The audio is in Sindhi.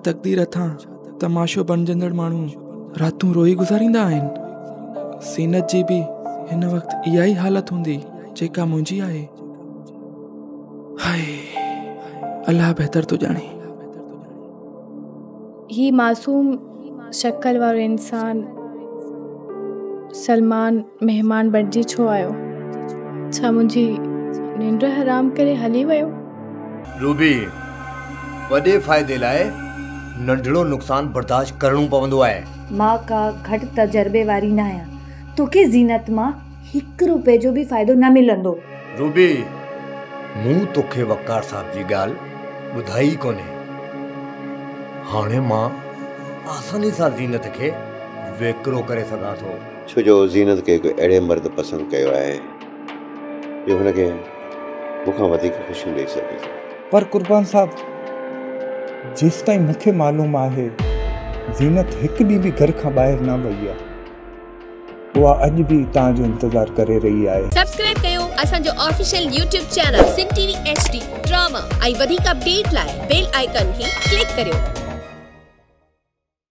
تقدير هٿان تماشو بڻجندڙ ماڻهو راتون روئي گذاريندا آهن؟ زينت جي به هن وقت اها ئي حالت هوندي جيڪا منهنجي آهي. هاء الله بهتر ٿو ڄاڻي. هي معصوم شڪل وارو انسان سلمان مهمان بڻجي ڇو آيو؟ ڇا منهنجي ننڊ حرام ڪري هلي ويو؟ روبي، وڏي فائدي لاء ننڍڙو نقصان برداشت ڪرڻو پوندو آهي. مان ڪا گهٽ تجربي واري ناهيان. توکي زينت مان هڪ روپئي جو به فائدو نه ملندو. روبي، مون توکي وقار صاحب جي ڳالهه ٻڌائي ئي ڪونهي. هاڻي مان آساني سان زينت کي ويڪرو ڪري سگهان ٿو. ڇو جو زينت کي هڪ اهڙي مرد پسند ڪيو آهي جو هن کي مون کان وڌيڪ خوشيون ڏئي سگهي ٿو. پر قربان صاحب، جيستائين مون کي معلوم آهي، زينت هڪ ڏينهن به گهر کان ٻاهر نه وئي آهي. اها اڄ به توهان جو انتظار ڪري رهي آهي. سبسڪرائب ڪيو اسان جو official YouTube channel Sindh T V H D drama ۽ وڌيڪ اپڊيٽ لاء بيل آئيڪان کي ڪلڪ ڪريو.